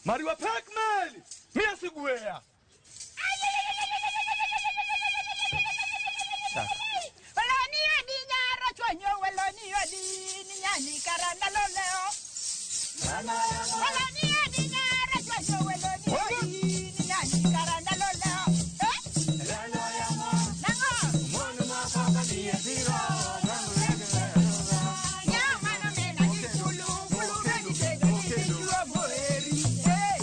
Mariwa pek meli. Miya sigweya. Chak. Weloni odi nyaro chwanyo weloni odi ni nyani karanda loleo. Weloni odi nyaro chwanyo weloni odi ni nyani karanda loleo. Eh? Nango? Nya mano mena gi chulu, kulu bedi tedo ni dichuo moheri. Eh?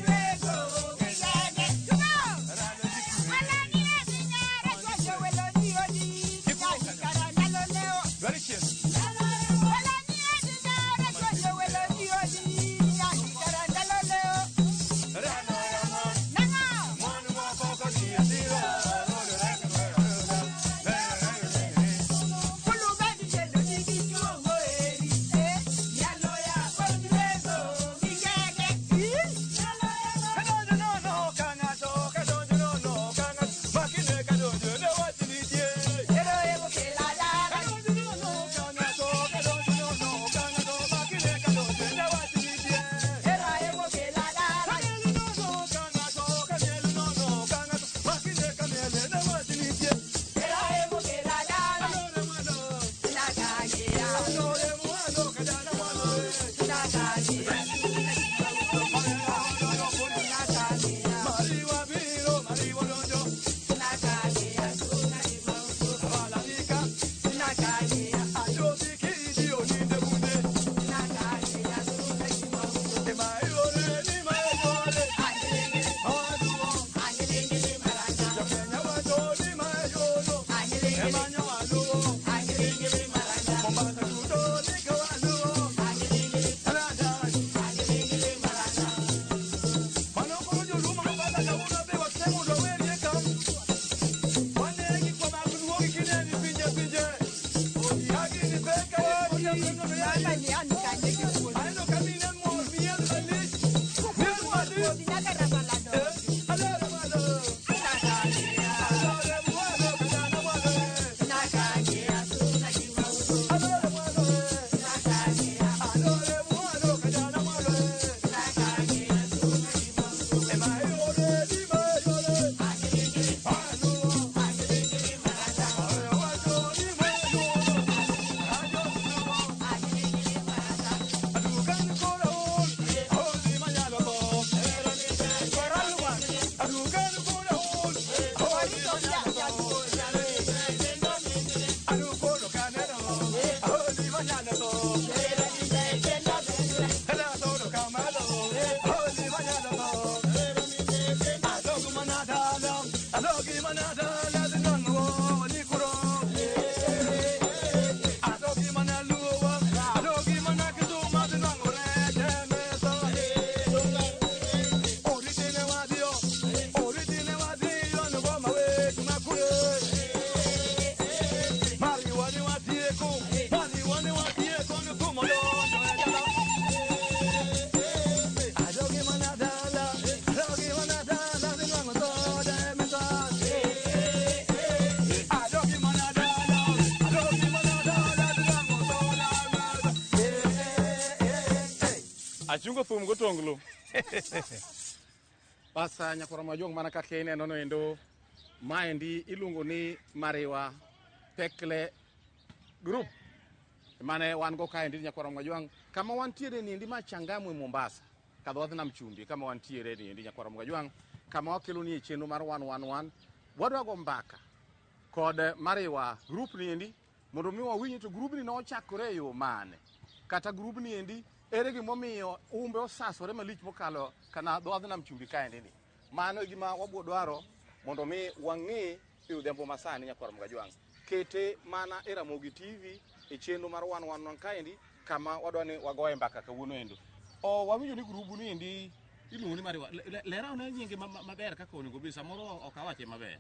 Wego gigege. Tugo! Weloni odi nyaro chwanyo weloni odi ni nyani karanda loleo. Very chill. Achungo thum gotonglo. Basa nyakwara majuong' mana kaka ineno no endo maendi iluongo ni Mariwa Pekle Group mane wan go kaendi nyakwara majuang' kama wantiere niendi ma Changamwe Mombasa kadho nam chumbi kama wantiere niendi nyakwara majuang' kama wakelo nie chenro mar 111 wadwa go mbaka kod Mariwa Group niendi mondo mi wawinj to grubni nochakore e yo mane kata grubni endi ere gimomiyo umbe osasore malich mokalo kana dho wadh nam chumbi kaendi ni mano e gima wabwo dwaro mondo mi wang'e e odhiambo masani nyakwar Mgajwang' kete mana e Ramogi TV e chenro mar 111 kaendi kama wadwa ni wagoye mbaka kawuono endo o wawinjo ni grubu ni endi iluongo ni Mariwa lera ane nyinge maber kaka onego bed samoro ok awache maber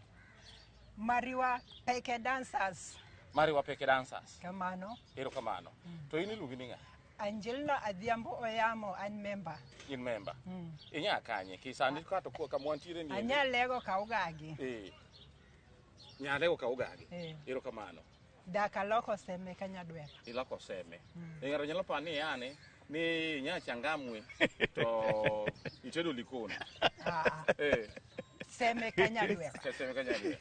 Mariwa Peke Dancers. Mariwa Peke Dancers. Kamano. Erokamano. To in iluongi ni ng'a? Angelina Adhiambo Oyamo, an member. In member. Inya kanye? Kisani kato kuwa kama wantiere ni. Anyalego kaugagi. Eh. Nyalego kaugagi. Eh. Erokamano. Dak aloko seme kanyadwera. Iloko seme. Mm. Ng'ato nyalo paro ni yani Ni nya Changamwe to itedo Likoni. Ah, Eh, Seme Kanyalwera. Seme Kanyalwera.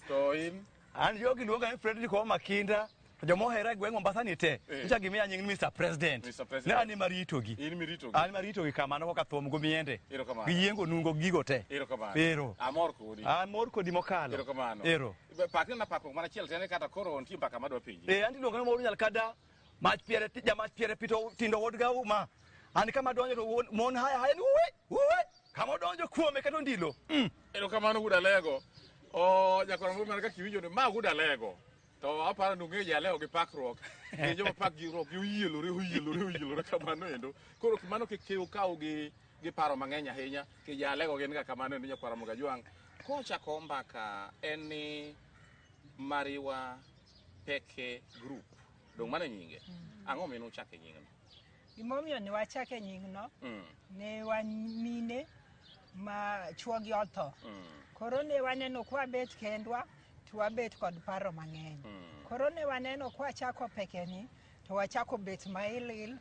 To in An jogi luonga ni Frederick Ouma Makinda to joma ohera e gweng' Mombasa ni te Eh. nyicha gimiya nying ni Mr. President. Mr. President. Ne an ema ritogi. In miritogi. An ema ritogi kamano kaka thum gi miende. Erokamano. Gi yiengo nungo gi gigo te. Erokamano. Ero. Amor kodi. Amor kodi mokalo. Erokamano. Ero. Pakni na pakruok mana achiel tene kata koro nitie mbaka madwa penji. Eh, an iluonga ni Moro Nyalkada, mach piere, jamach piere pito tindo wuod gauma. An kama donjo to mon haya haya ni uwe, uwe. Kama odonjo kuome kata ondilo. Erokamano wuod Alego. O nyakwar Mumbi mana kaka iwinjo ni ma wuod Alego. To aparo ni ung'eyo Alego gi pakruok. Gin joma pak gi ruok gi oyielore oyielore oyielore kamano endo. Koro mano kik ukaw gi paro mang'eny ahinya. Ki ja Alego gin ga kamano endo nyakwar Ramogi Ajwang'. Kochako mbaka en ni Mariwa Peke Group. Dong' mano e nyinge. Ang'o mino uchake nyingno? Gimomiyo ne wachake nyingno, ne wan mine ma chuogi otho. Koro ne waneno kwabet kendwa, to wabet kod paro mang'eny. Koro ne waneno kwachako pekeni, to wachako bet mailil.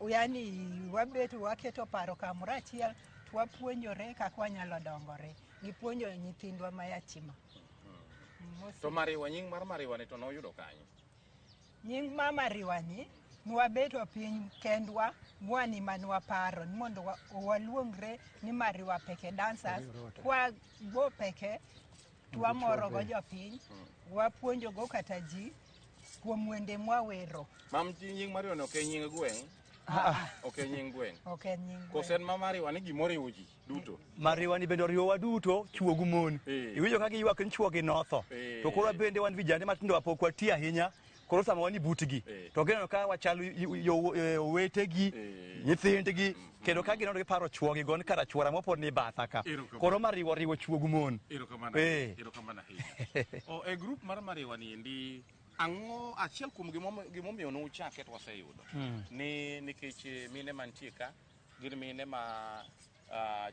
Yani wabet waketo paro kamoro achiel, to wapuonjore kaka wanyalo dongore. Gipuonjo nyithindwa ma yatima. To Mariwa, nying mar Mariwa ni to noyudo kanye? Nying ma Mariwa ni, nwabeto piny kendwa, mwani manwaparo ni mondo waluongre ni Mariwa Peke Dancers. Kwa go peke, twamorogo jopiny, wapuonjogo kata ji kuom wende mwawero. Mam nying Mariwa ni ok en nying gweng'? Ok en nying gweng'. Ok en nying gweng'. Koso en ma Mariwa ni gimoriwo ji duto? Mariwa ni bende oriwowa duto, chwo gi mon. Iwinjo ka giywak ni chwo gi notho. To koro bende wan vijande matindo pok wati ahinya. Koro sama wan butgi, to gineno ka wachalo owetegi, nyithindgi, kendo ka gineno giparo chwogi go ni kara chwora mopod ni batha ka. Koro Mariwa oriwo chwo gi mon. Erokamano. Erokamano ahinya. O, e grup mar Mariwa ni endi, ang'o achiel kuom gimomiyo nuchake to waseyudo ni nikech mine mantie ka gin mine ma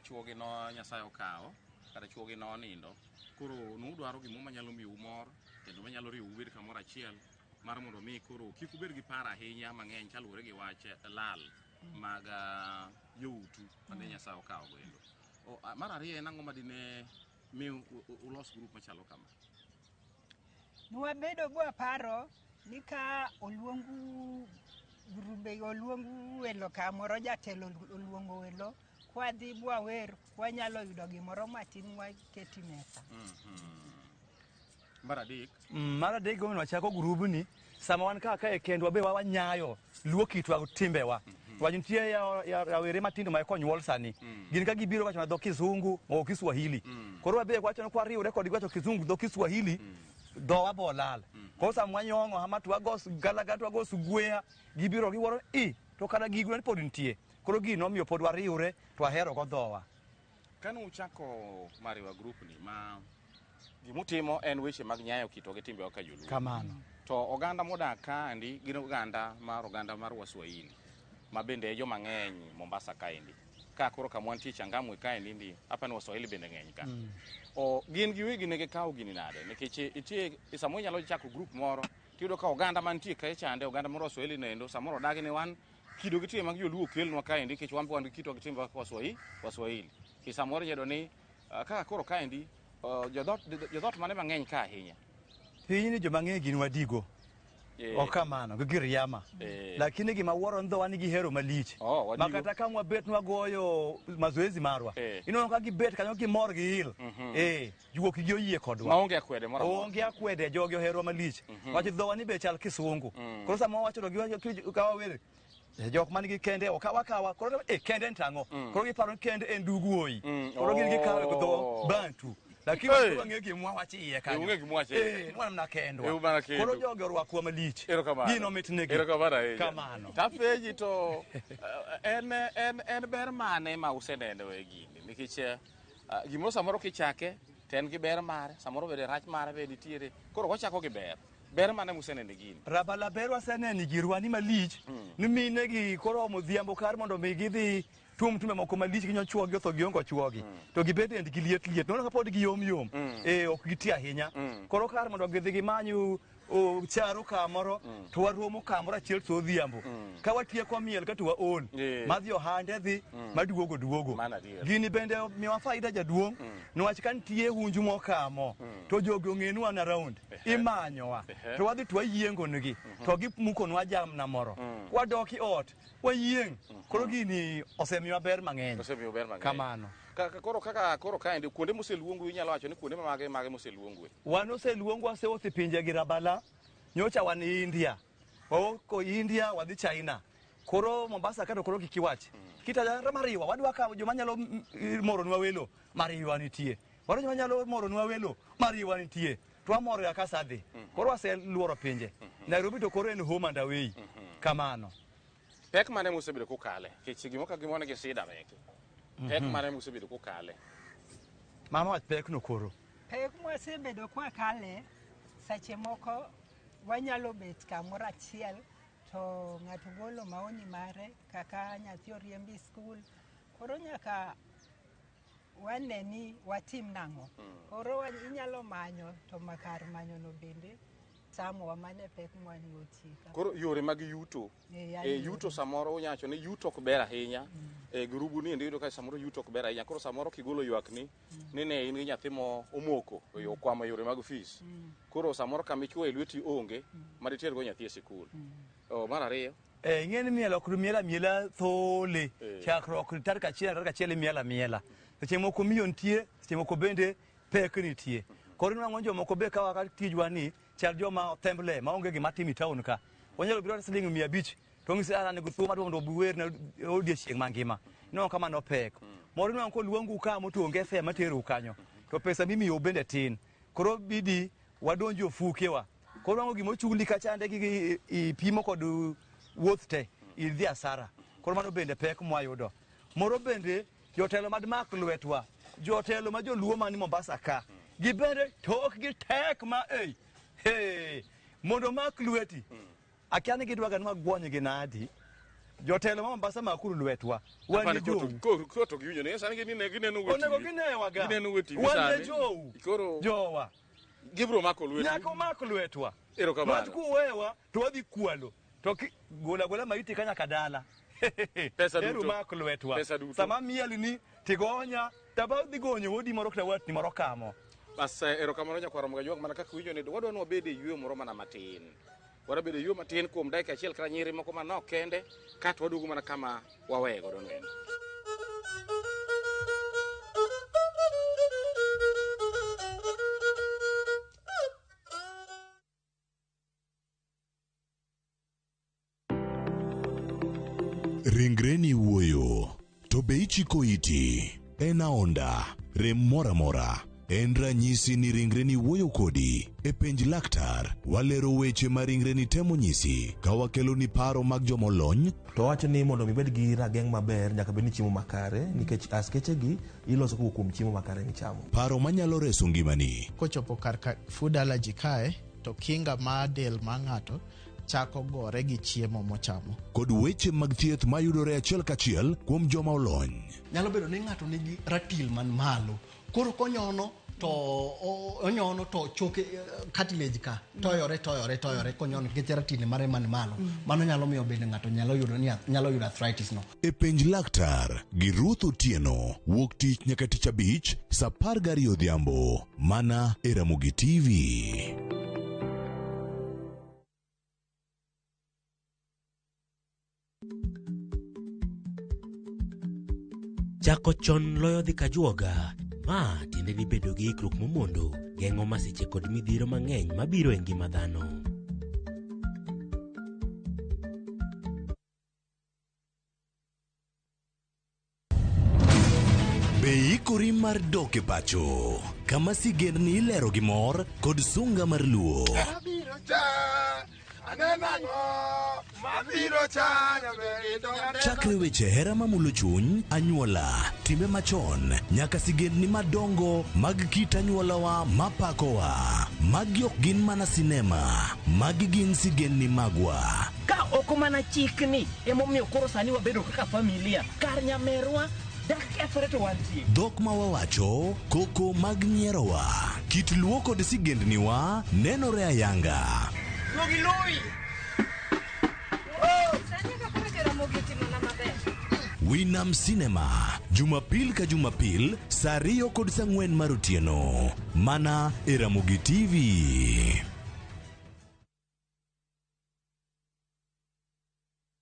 chwogi no Nyasaye okawo kata chwogi no onindo. Koro nudwaro gimoro manyalo miyou mor kendo manyalo riwou ubed kamoro achiel mar mondo mi koro kik ubed gi paro ahinya mang'eny kaluwore gi wach lal mag joutu mane Nyasaye okawo go endo. Mar ariyo en ang'o madine mi ulos grup machalo kama? Nwabedo bwaparo ni ka oluongu grube, oluongu welo kamoro, jatelo oluongo welo, kwadhi bwawer, wanyalo yudo gimoro matin waketi mesa. Mar adek. Mar adek gimomiyo wachako grubni, sama wan ka e kendwa be wanyayo luo kitwa timbewa. Wach nitie rawere matindo ma konyuol sani. Gin ka gibiro wacho na dho Kizungu o Kiswahili. Koro wabe wacho ni kwariwre kodgi wacho Kizungu dho Kiswahili, dhowa bo lal. Koro sama wanyong'o hama to wago galaga to wago sugweya, gibiro giwuoro i to kata gigo ni pod nitie. Koro gino nomiyo pod wariwre to wahero go dhowa. Kane uchako Mariwa Group ni ma gimutimo en weche mag nyayo kitwa gi timbewa ka joluo. Kamano. To oganda modak kaendi gin oganda mar Waswahili ma bende e joma ng'eny Mombasa kaendi. Ka koro kama wantie Changamwe kaendi ndi apa ni Waswahili bende ng'eny ka. O gin giwegi ne gikawo gini nade? Nikech nitie samoro inyalo chako group moro tiyudo ka oganda mantie kae chande oganda mar Waswahili noendo samoro odagi ni wan kido gi timbe mag joluo okelnwa kaendi nikech wan be wan gi kitwa gi timbe kaka Waswahili. Ki samoro inyalo yudo ni kaka koro kaendi jodhot mane mang'eny ka ahinya? Pinyni joma ng'eny gin wadigo. Ok kamano, gi Giriama. Lakini gima wuoro ni dhowa nigi hero malich. Wadigo. Ma kata ka mwabet nwagoyo mazoezi marwa. Ineno ka gibet kanyo gimor gi il. Juok gi oyie kodwa. Maonge akwede moro amora. Onge akwede, jogi oherwa malich. Wach dhowa ni be chal kisungu. Koro sama wawacho to giwacho ka wawer, jok man gi kende ok kawa kawa. Koro kende en tang'o? Koro giparo ni kende en duguoyi. Koro gin gikawe gi dho Bantu. Lakini wang'eyo gima wawacho iye kanyo. Ung'eyo gima wawacho iye. Wan mana kendwa. Un mana kendu. Koro jogi orwakwa malich. Erokamano. Gino mit negi. Erokamano ahinya. Kamano. Tapenji to en ber mane ma useneno e gini? Nikech gimoro samoro kichake to en gi ber mare, samoro bende rach mare be nitiere. Koro wachako gi ber. Ber mane museneno e gini? Rabala ber waseneno e girwa ni malich. Ni mine gi koro omo odhiambo kar mondo mi gidhi tum tumbe moko malich ginyo chuogi otho giongo chuogi. To gibet dendgi liet liet. Nono ka pod giyom yom. Ok giti ahinya. Koro kar mondo gidhi gimany charo kamoro to waromo kamoro achiel to odhiambo ka watieko miel ka to waol madhi ohande dhi maduogo duogo. Gini bende miwa faida jaduong' niwach ka nitie hunju mokamo to jogi ong'e ni wan around imanyowa to wadhi to wayiengo negi to gimukonwa jamna moro wadok i ot wayieng'. Koro gini osemiwa ber mang'eny. Osemiyo ber mang'eny. Kamano. Koro kaka koro kaendi kuonde moseluongu inyalo wacho ni kuonde mage moseluongue? Wan oseluongwa wasewuotho e pinje gi Rabala, nyocha wan India, wawuok India wadhi China. Koro Mombasa ka to koro kik iwach. Kitaja Mariwa, wadwa ka joma nyalo moronwa welo, Mariwa nitie. Wadwa joma nyalo moronwa welo, Mariwa nitie. To wamor ga ka sadhi. Koro waseluoro pinje. Nairobi to koro en home and away. Kamano. Pek mane mosebedo kukale? Nikech gimoro ka gimoro nigi shida meke. Pek mane mosebedo kukale? Mama wach pek no koro. Pek mwasebedo kwakale, seche moko wanyalo bet kamoro achiel to ng'ato golo maoni mare kaka nyathi oriembi skul. Koro nyaka wane ni watim nang'o. Koro inyalo manyo to kar manyo no bende tamowa mane pek mwanwotie ka. Koro yore mag yuto. Yuto samoro unyacho ni yuto ok ber ahinya. Grubu ni iyudo ka samoro yuto ok ber ahinya. Koro samoro kigolo ywak ni ne in gi nyathi mo omoko okwamo yore mag fees. Koro samoro kama ichwoye lweti onge ma ditergo nyathi e sikul. Mar ariyo Ing'e ni miel ok miel amiela thole. Chakruok tarik achiel imiel amiela. Seche moko miyo nitie, seche moko bende pek nitie. Koro inwang'o jomoko be ka tijwa ni chal joma othemble maonge gima timo e town ka. Wanyalo biro siling 500 to ng'isi an gi thuolo madwa mondo obi wer odiechieng' mangima. Inwang'o ka mano pek. Moro inwang'o koluongu ka to onge fare materou kanyo. To pesa mimiyou bende tin. Koro bidi wadonjo ofukewa. Koro nwang'o gima ochuli kachande gi ipimo kod wuoth te idhi asara. Koro mano bende pek mwayudo. Moro bende jotelo mad mak lwetwa, jotelo ma joluo mani Mombasa ka, gibende tok gi tek ma ei. Hey, mondo mak lweti. Akia ni gidwaga ni wagwony gi nadi. Jotelo ma Mombasa makuru lwetwa. Wan jou. Koro giwinjo ni sani gineno wetigi. Onego ginewaga. Gineno wetigi sani. Wan jou. Koro jowa. Gibiro mako lweti. Nyaka omak lwetwa. Erokamano. Wach kuwewa to wadhi kwalo. To gola gola maiti ka nyaka dala. Pesa duto. Eru mak lwetwa. Pesa duto. Sama miel ni tigonya taba dhi gonyo wodi moro kata watni moro kamo. Bas erokamano nyakwar Ramogi mana kaka winjo ni wadwa ni wabed e yweyo moro mana matin. Wadwa bedo e yweyo matin kuom dakika achiel kata nyiri moko manok kende kato waduogo mana kama waweye godo noendo. Ringreni wuoyo, to be ichiko iti? En aonda, rem moro amora. En ranyisi ni ringreni wuoyo kodi. E penj laktar, walero weche ma ringreni temo nyisi ka wakeloni paro mag jomolony. To wacho ni mondo ibed gi rageng' maber nyaka bed ni chiemo makare nikech askeche gi iloso kowuok kuom chiemo makare michamo. Paro manyalo reso ngimani. Kochopo kar ka food allergy kae to kinga mar del mar ng'ato chako gore gi chiemo mochamo. Kod weche mag thieth mayudore achiel kachiel kuom joma olony. Nyalo bedo ni ng'ato nigi ratil man malo. Koro konyono to onyono to choke cartilage ka toyore konyono nikech ratil mare man malo. Mano nyalo miyo bende ng'ato nyalo yudo arthritis no. E penj laktar gi Ruth Otieno wuok tich nyaka tich abich saa 12 odhiambo mana e Ramogi TV. Chako chon loyo dhi kajuoga. Ma tiende ni bedo gi ikruok momondo geng'o masiche kod midhiero mang'eny mabiro e ngima dhano. Be ikori mar dok e pacho kama sigendni ilero gi mor kod sunga mar luo. Chakre weche hera mamulo chuny, anyuola, timbe machon, nyaka sigendni madongo mag kit anyuolawa mapakowa. Magi ok gin mana sinema, magi gin sigendni magwa. Ka ok mana chikni emomiyo koro sani wabedo kaka familia, kar nyamerwa dak kethore to wantie. Dhok ma wawacho, koko mag nyierowa, kit luo kod sigendniwa nenore ayanga. Duogi loyi. Sani ka koro Jaramogi otimona maber. Winam Cinema, Jumapil ka Jumapil, saa 2 kod saa 4 mar otieno. Mana e Ramogi TV.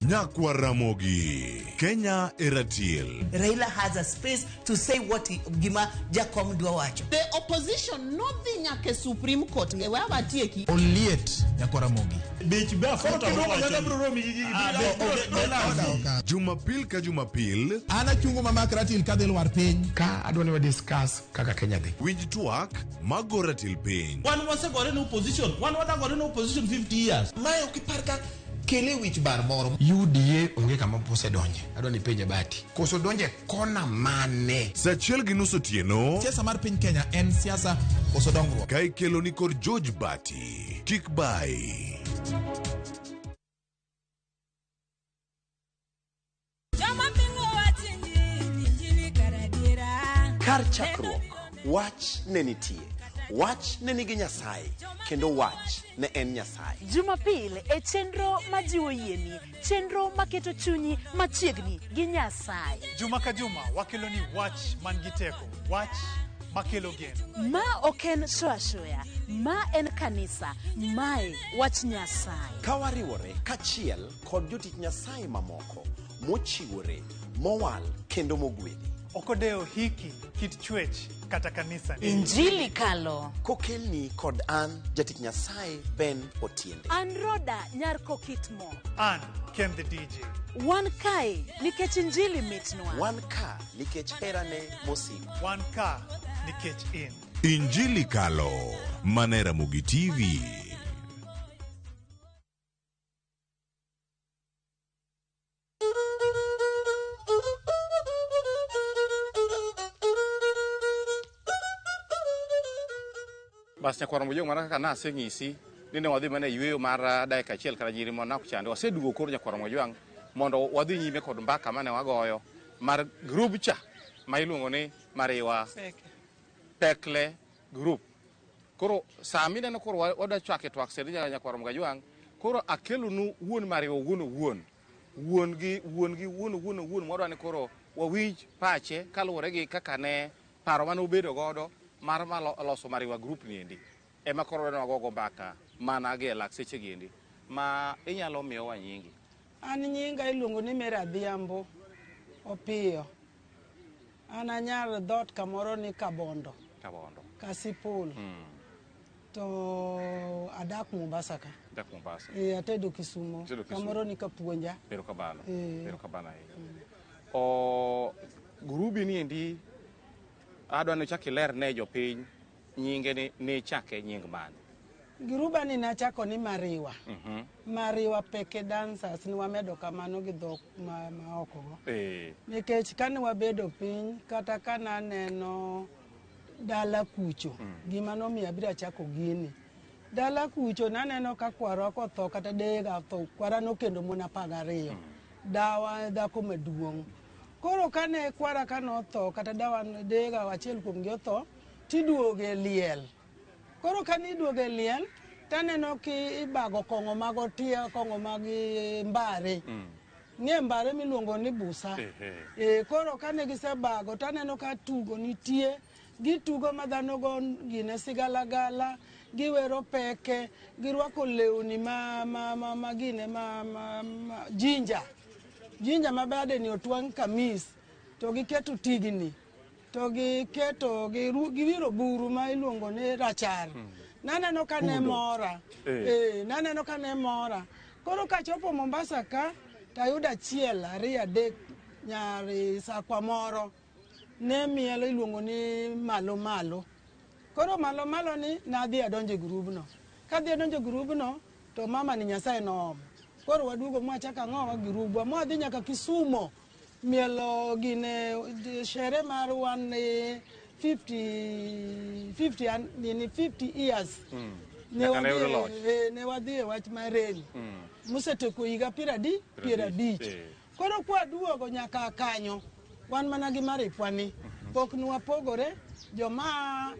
Nyakwa Ramogi, Kenya e ratil. Raila has a space to say what he, gima Jakom dwa wacho. The opposition nodhi nyaka e Supreme Court. E wa watieki. Oliet nyakwa Ramogi. Bech be afota. Jumapil ka Jumapil, An achungo mamak ratil kadhi lwar piny. Ka adwa ni wa discuss kaka Kenya dhi. Winj twak mago ratil piny. Wan wasegore ne opposition, wan wadagore ne opposition 50 years. Mae ok ipar ka kele wich bar moro. UDA onge kama osedonje. Adwa ni penje Bati. Koso donje kona mane? Saa 1:30 otieno. Siasa mar piny Kenya en siasa koso dongruok. Ka ikeloni kod George Bati. Kik bai. Joma pingo wach injili, injili kar adiera. Kar chakruok, wach ne nitie. Wach ne nigi Nyasaye, kendo wach ne en Nyasaye. Jumapil e chenro majiwo yieni, chenro maketo chunyi machiegni gi Nyasaye. Juma ka juma wakelo ni wach man gi teko, wach makelo geno. Ma ok en show ashoya, ma en kanisa, mae wach Nyasaye. Ka wariwore kachiel kod jotich Nyasaye mamoko mochiwore, mowal kendo mogwedhi. Ok odewo hiki, kit chwech kata kanisa. Injili kalo. Kokelni kod an jatich Nyasaye Ben Otiende. An Roda nyar Kokitmo. An Ken the DJ. Wan kae nikech injili mitnwa. Wan ka nikech herane mosiko. Wan ka nikech in. Injili kalo. Mana e Ramogi TV. Bas nyakwar Mojong mana kaka naseng'isi ni ne wadhi mana e yueyo mar dakika achiel kata nyiri monak chande waseduogo koro nyakwar Mojwang mondo wadhi nyime kod mbaka mane wagoyo mar group cha ma iluongo ni Mariwa Pekle Group. Koro sama ineno koro wadwa chako e twak sani nyakwar Mojwang, koro akelonu wuon Mariwa owuon owuon. Wuon gi wuon gi wuon owuon owuon mwadwa ni koro wawinj pache kaluwore gi kaka ne paro mane obedo godo mar loso Mariwa Group ni endi. Ema koro wadwa wagogo mbaka mana gi e lak seche gi endi ma inyalo miyowa nyingi. An nyinga iluongo ni Mary Adhiambo Opiyo. An anyar dhoot kamoro ni Kabondo, Kabondo. Kasipul. To adak Mombasa ka. Dak Mombasa. E, atedo Kisumo. Itedo Kisumo. Kamoro ni Kapuonja. Erokamano. Eh. Erokamano ahinya. O grubi ni endi adwa ni ichak iler ne jopiny nyinge ni nichake nying mane. Giruba ni nachako ni Mariwa. Mariwa Peke Dancers ni wamedo kamano gi dhok ma, ma oko go. Nikech kane wabedo piny kata ka naneno dala kucho gima nomiyo abiro achako gini dala kucho naneno ka kwarwa kotho kata deyega otho kwara nokendo mon 12 dawa dhako maduong' koro kane kwara kanotho kata dawa deyega achiel kuomgi otho tiduoge e liel koro kane iduogo e liel taneno ki ibago kong'o mag otia kong'o mag mbare ng'e mbare miluongo ni busa. E, koro kane gisebago taneno ka tugo nitie gitugo ma dhano go gine sigalagala giwero peke girwako lewni ma, ma, ma, ma gine ma, ma, ma jinja jinja ma bade ni otwang' kamis to giketo tigni to giketo giwiro buru ma iluongo ni rachar. Naneno ka ne mora. Naneno ka ne mora. Koro kachopo Mombasa ka tayudo achiel ariyo adek nyari sakwa moro ne mielo iluongo ni malo malo. Koro malo malo ni nadhi adonjo e grubno. Kadhi adonjo e grubno to mama ni Nyasaye noomo. Koro waduogo mwachako ang'owa girubwa mwadhi nyaka Kisumo mielo gine shere mar 50 years. Ne wadhi e wach mar reli mosetieko higa 50. Koro kwaduogo nyaka kanyo wan mana gi maripwa ni pok nwapogore joma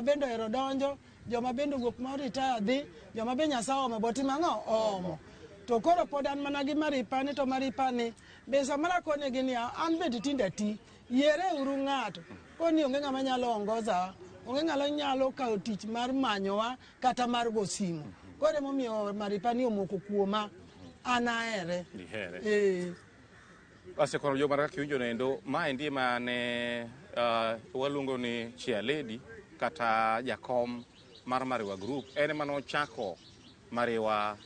bende ohero donjo Joma bende owuok ma retire dhi, joma be Nyasaye oomo bo timo ang'o? Oomo. To koro pod an mana gi maripani to maripani be samoro akonegi niya, an bende tinde ati, yiere uru ng'ato. Koni onge ng'ama nyalo ongoza, onge ng'ama nyalo kawo tich mar manyowa kata mar go simu. Koro emomiyo maripani omoko kuoma, an ahere. Ihere. Eh. Asekoro jo mar kaka iwinjo noendo, maendi ema ne waluongo ni chair lady kata jakom mar Mariwa Group. En ema nochako Mariwa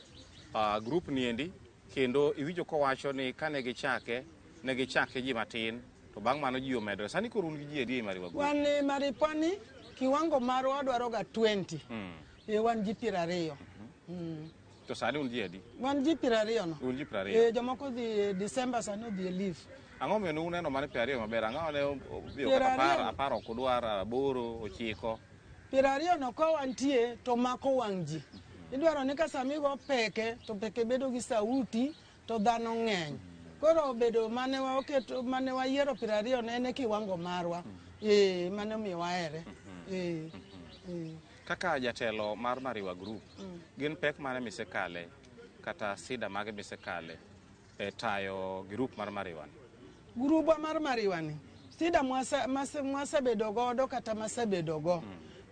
Group niendi, kendo iwinjo kowacho ni kane gichake, ne gichake ji matin, to bang' mano ji omedore. Sani koro un gi ji adi e Mariwa Group? Wan e maripani kiwango marwa wadwaro ga 20. Wan ji 20. To sani un ji adi? Wan ji 20 no. Un ji 20. Jomoko dhi e December sani odhi e leave. Ang'o miyo uneno mana 20 maber? Ang'o ne obiro Piero kata ariyo. 10, 10 ok udwar, 8, 9? 20 no ka wantie to mako wang' ji. Idwaro ni ka sama igo peke to peke bedo gi sauti to dhano ng'eny. Koro obedo mane waketo mane wayiero 20 ne en e kiwango marwa. Mane omiyo wahere. Kaka jatelo mar Mariwa Group, gin pek mane misekale kata sida mage misekale e tayo grup mar Mariwa ni? Grubwa mar Mariwa ni, sida mwasebedo godo kata masebedo go.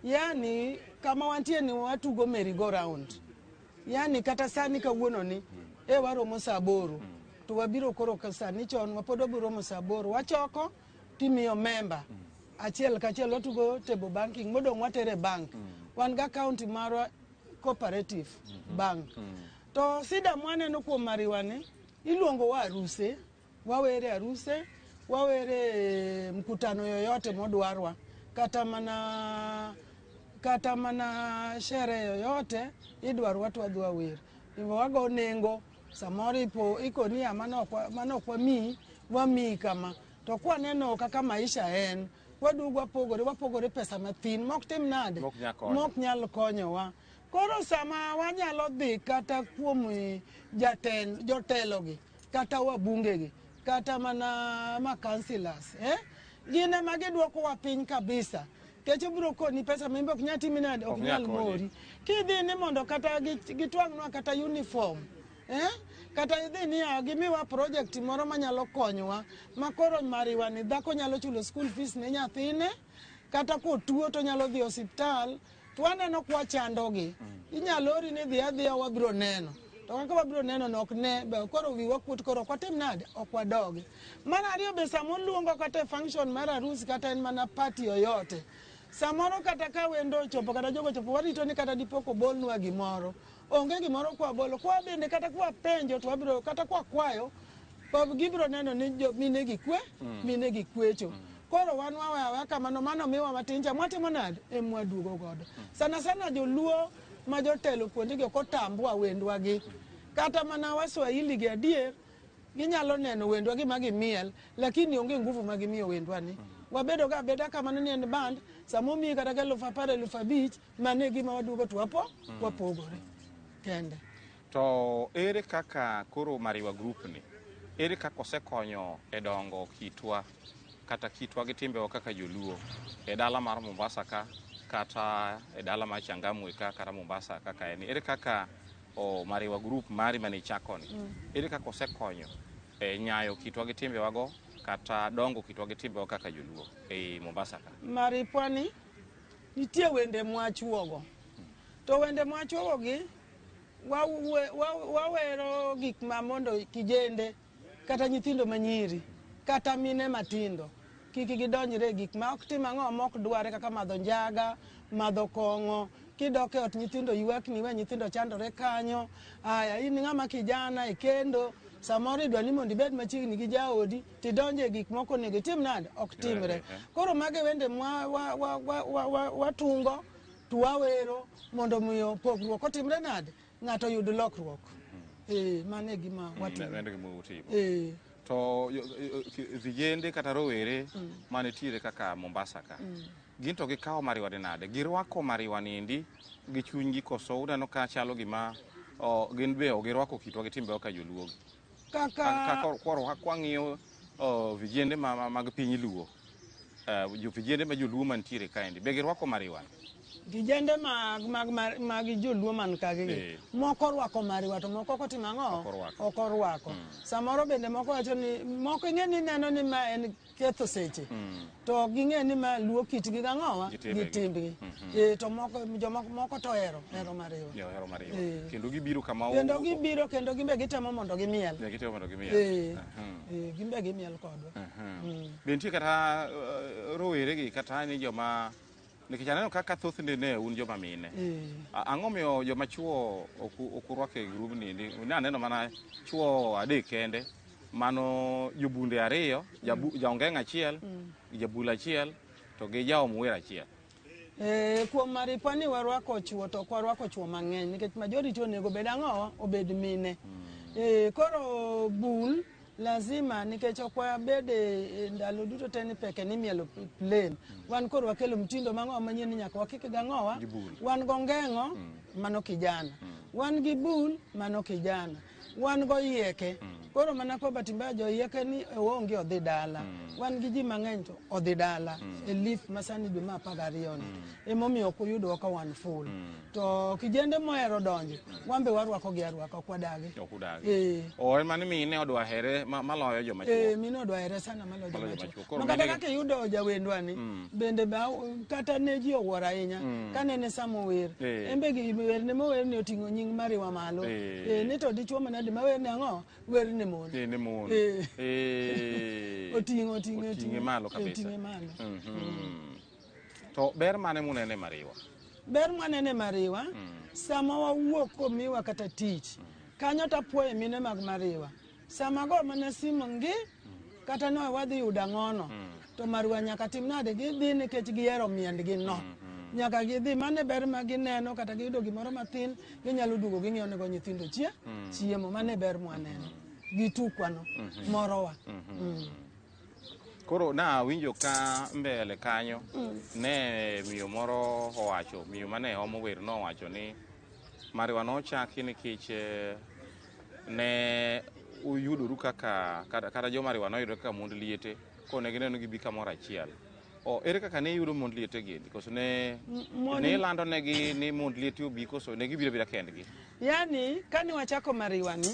Yani kama wantie ni watugo merry go round. Yani kata sani kawuono ni, waromo saa 8. To wabiro koro ka sani chon wapod wabiro romo saa 8. Wachoko timiyo member. Achiel kachiel watugo table banking modong' watere bank. Wan ga county marwa cooperative bank. To sida mwaneno kuom Mariwa ni iluongo wa aruse, wawere aruse, wawere mkutano yoyote modwarwa, kata mana sherehe yoyote idwarwa to wadhi wawer. Wago nengo samoro ipo ikoni ya mano ok wamiyi, wamiyi kama. To kwaneno kaka maisha en, waduogo wapogore pesa mathin mok tim nade, mok nyal konyowa. Koro sama wanyalo dhi kata kuom jotelogi, kata wabungegi, kata mana ma councillors, gin ema gidwokowa piny kabisa. Nikech obiro koni pesa ma in be ok nyal timi nade, ok nyal mori. Kidhi ni mondo kata gitwang'nwa kata uniform, kata idhi niya gimiwa project moro manyalo konyowa, ma koro Mariwa ni dhako nyalo chulo school fees ne nyathine, kata kotuo to nyalo dhi osiptal, to waneno kwa chandogi. Inyalo ori ni dhi adhiya wabiro neno. To kaka wabiro neno no ok ne, be koro wiwa kuot, koro ok watim nade, ok wadogi. Mar ariyo be sama oluongo kata e function mar arus kata en mana party yoyote, samoro kata ka wendo ochopo kata jogo ochopo, warito ni kata dipo kobolnwa gimoro. Onge gimoro kwabolo, kwa bende kata kwapenjo to wabiro, kata kwakwayo, gibiro neno ni mine gi kwe, mine gi kwecho. Koro wan waweyo aweya kamano, mano miwa matin cha, mwatimo nade, emwaduogo godo. Sana sana joluo ma jotelo kuondegi ok otambwa wendwa gi. Kata mana Waswahili gi adier, ginyalo neno wendwa gi ma gimiel, lakini onge nguvu ma gimiyo wendwa ni. Wabedo ga abeda kamano ni en band, sama omiyi kata ka 10,000, 5,000, mano e gima waduogo to wapogore kende. To ere kaka koro Mariwa Group ni, ere kaka osekonyo e dongo kitwa kata kitwa gi timbewa kaka joluo e dala mar Mombasa ka, kata e dala mar Changamwe ka, kata Mombasa kaka en? Ere kaka Mariwa Group mari mane ichako ni, ere kaka osekonyo e nyayo kitwa gi timbewa go kata dongo kitwa gi timbewa kaka joluo e Mombasa ka? Maripwa ni nitie wende mwachuogo. To wende mwachuogo gi wawero gik ma mondo kijende kata nyithindo manyiri kata mine matindo kik gidonjre e gik ma ok tim ang'o mok dware kaka madho njaga, madho kong'o. Kidok e ot nyithindo ywak ni we nyithindo chandore kanyo. Aya, in ng'ama kijana ikendo, samoro idwa ni mondo ibed machiegni gi jaodi, tidonje e gik moko onego itim nade, ok timre. Koro mage wende watungo to wawero mondo miyo pogruok otimre nade, ng'ato oyud lokruok. Mano e gima watimo. Mano e gima utimo. To vijende kata rowere manitiere kaka Mombasa ka, gin to gikawo Mariwa ni nade? Girwako Mariwa niendi gi chunygi koso uneno ka chalo gima gin be ok girwako kitwa gi timbewa ka joluo gi? Kaka Kwang'iyo vijende mag piny Luo, vijende ma joluo mantiere kaendi, be girwako Mariwa ni? Vijende mag joluo man kagi gi moko orwako mariwa to moko ok otimo ang'o? Ok orwako. Ok orwako. Samoro bende moko wacho ni moko ing'e ni neno ni ma en ketho seche. To ok ging'e ni ma luo kitgi gang'owa Gi timbegi. gi timbgi. To moko jomoko moko to ohero mariwa. Jo ohero mariwa. Kendo gibiro kama Kendo gibiro kendo gimbe gitemo mondo gimiel. Ne gitemo mondo gimiel. Gimbe gimiel kodwa. Be nitie kata rowere gi kata ni joma nikech aneno kaka thothne ne un joma mine. Ang'o miyo joma chuo ok urwako e grubni endi? Ne aneno mana chuo 3 kende, mano jobunde 2, jaongeng' 1, jabul 1, to gi jaom wer 1. Kuom maripo ni warwako chuo to ok warwako chuo mang'eny nikech majority onego bed ang'o? Obed mine. Koro bul lazima nikech ok wabed e ndalo duto te ni peke ni mielo plain. Wan koro wakelo mtindo mang'o manyien ni nyaka wakik gang'owa. Gi bul. Wan gongeng'o mano kijana. Wan gi bul mano kijana. Wan go yieke. Koro mana kwa bahati mbaya jo yieke ni oonge odhi dala. Wan gi ji mang'eny to odhi dala. E leaf masani dwe mar 12 ni. Emomiyo ok uyudwa ka wan full. To kijende mohero donjo, wan be warwako gi arwaka, ok wadagi. Ok udagi. O en mani mine odwa here maloyo joma chuo. Mine odwa here sana maloyo Maloyo joma joma chuo. chuo. Koro Ma kata mine gi- kaka iyudo jawendwa ni, bende kata ne ji owuoro ahinya, kanene sama ower. En be gi werne mower ni oting'o nying mariwa malo. Ni to dichuo manade ma wer ni ang'o? Wer ni mon. Ne mon. Oting'o, Oting'e oting'o. malo kabisa. Oting'e malo. To ber mane munene mariwa? Ber mwanene mariwa, sama wawuok komiwa kata tich, kanyo tapuoye mine mag mariwa. Sama go mana simu ngi, kata no wadhi yudo ang'ono, to mariwa nyaka tim nade? Gidhi nikech gihero miendgi no. Nyaka gidhi, mano e ber ma gineno, kata giyudo gimoro mathin, ginyalo duogo ging'iyo nego nyithindo chiemo, mano e ber mwaneno. Gitukwa no, morowa. Koro na winjo ka mbele kanyo, ne miyo moro owacho, miyo mane omo wer nowacho ni mariwa nochaki nikech ne uyudoru kaka kata jomariwa noyudore kaka mond liete, koro ne gineno gibi kamoro achiel. Ere kaka ne iyudo mond liete gi endi? Koso ne ne ilando negi ni mond liete obi, koso ne gibiro abira kendgi? Yani, kane wachako mariwa ni,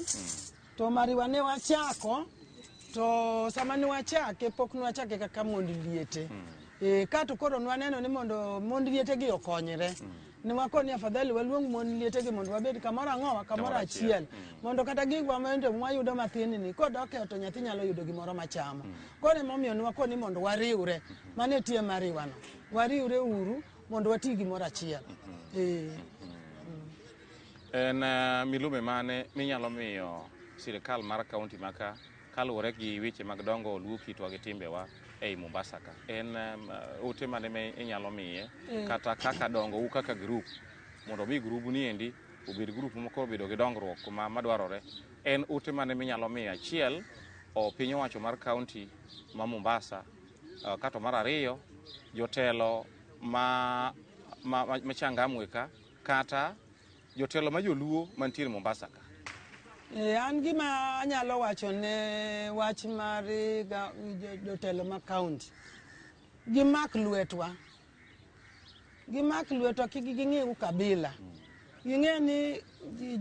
to mariwa ne wachako, to sama ne wachake, pok ne wachake kaka mond liete. Ka to koro nwaneno ni mondo mond liete gi okonyre. Ne wakoni afadhali waluong mond liete gi mondo wabed kamoro ang'owa, kamoro achiel. Mondo kata gigwa mondo mwayudo mathin ni, kodok e ot to nyathi nyalo yudo gimoro machamo. Koro emomiyo ne wakoni mondo wariwre. Mano e tie mariwa no. Wariwre uru mondo wati gimoro achiel. En milome mane minyalo miyo sirikal mar kaunti maka kaluwore gi weche mag dongo luo kitwa gi timbewa ei Mombasa ka? En ote mane ma inyalo miye kata kaka dongo u kaka group mondo mi grubu ni endi obed grup moko obedo gi dongruok madwarore? En ote mane minyalo miyo achiel o piny owacho mar kaunti ma Mombasa, kato mar ariyo jotelo ma Changamwe ka kata jotelo ma joluo mantiere Mombasa ka? An gima anyalo wacho ne wach mar jotelo ma kaunti, gimak lwetwa. Gimak lwetwa kik ging'i ukabila. Ging'e ni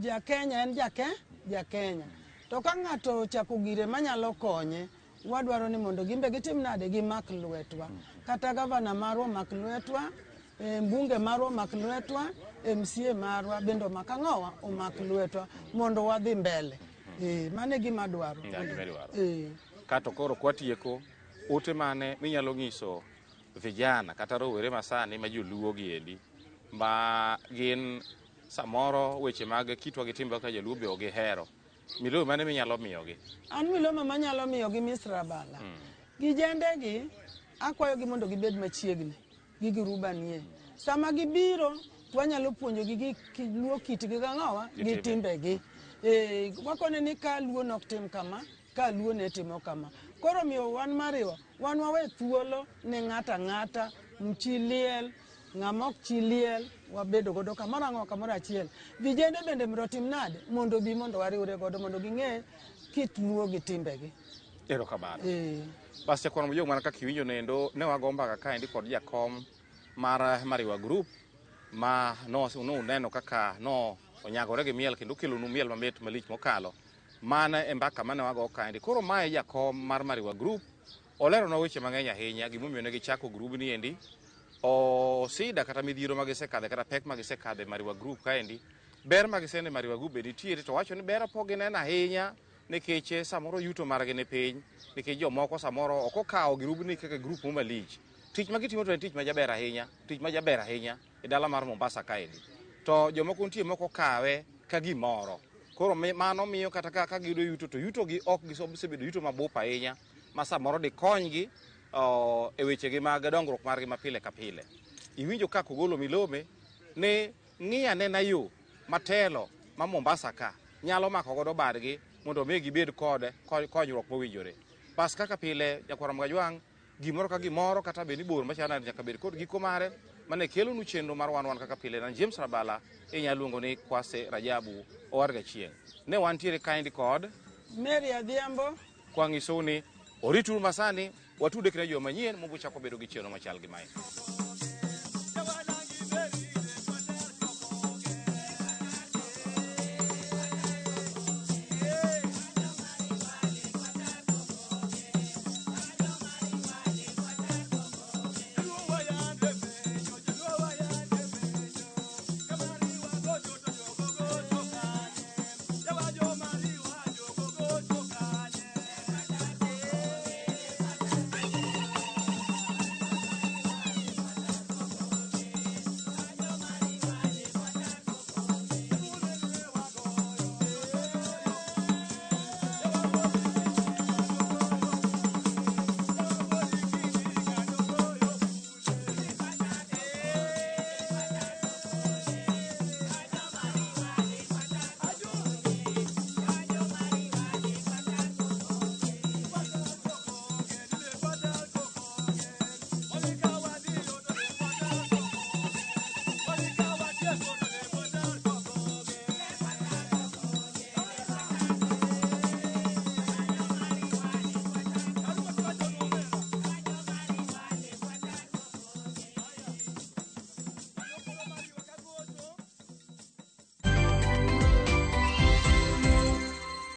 ja Kenya en ja Kenya. To ka ng'ato ochako gire manyalo konye, wadwaro ni mondo gimbe gitim nade? Gimak lwetwa. Kata gavana marwa omak lwetwa, mbunge marwa omak lwetwa, MCA marwa bende omak ang'owa? Omak lwetwa mondo wadhi mbele. Mano e gima adwaro. Gima idwaro. Kato koro kwatieko, ote mane minyalo nyiso vijana kata rowere masani ma joluo gi endi, ma gin samoro weche mag kitwa gi timbewa kaka joluo be ok gihero? Milome mane minyalo miyogi? An milome manyalo miyogi Misra Bala. Gijendegi akwayogi mondo gibed machiegni gi giruba nie. Sama gibiro wanyalo puonjogi gi luo kitgi gang'owa gi timbegi. Wakone ni ka luo nok tim kama, ka luo ne timo kama. Koro miyo wan mariwa, wan wawe thuolo ne ng'ato ang'ata, mchi liel, ng'ama ok chi liel, wabedo godo kamoro ang'o kamoro achiel. Vijende bende mondo otim nade? Mondo obi mondo wariwre godo mondo ging'e kit luo gi timbegi. Erokamano. Bas jakwano mojong mana kaka iwinjo nendo, ne wago mbaka kaendi kod jakom mar Mariwa Group Ma nuneno kaka no onyagore gi miel kendo okelonu miel mamit malich mokalo. Mano e mbaka mane wago kaendi. Koro mae jakom mar Mariwa Group oleronwa weche mang'eny ahinya gimomiyo ne gichako grubni endi osida kata midhiero ma gisekadhe kata pek ma gisekadhe Mariwa Group kaendi ber ma gisene Mariwa Group be nitiere to wacho ni ber pok gineno ahinya nikech samoro yuto margi ni piny nikech jomoko samoro ok okawo grubni kaka grup mo malich tich ma gitimo to en tich ma jaber ahinya tich ma jaber ahinya e dala mar Mombasa kaendi to jomoko nitie moko kawe ka gimoro koro mano miyo kata ka giyudo yuto to yuto gi ok gisebedo yuto mabup ahinya ma samoro dikonygi e wechegi mag dongruok margi ma pile ka pile. Iwinjo ka Kogolo Milome ne ng'i anena yo matelo ma Mombasa ka nyalo mako godo badgi mondo mi gibed kod konyruok mowinjore. Bas kaka pile nyakwar Mgajwang' gimoro ka gimoro kata bed ni bor machalo nade nyaka bed kod giko mare mane kelonu chenro mar wan kaka pile na James Rabala inyalo luongo ni Kwase Rajabu owar gachieng'. Ne wantiere kaendi kod Mary Adhiambo kwang'isou ni orituru masani watude kina juma manyien mobuchako bedo gi chenro machal gi mae.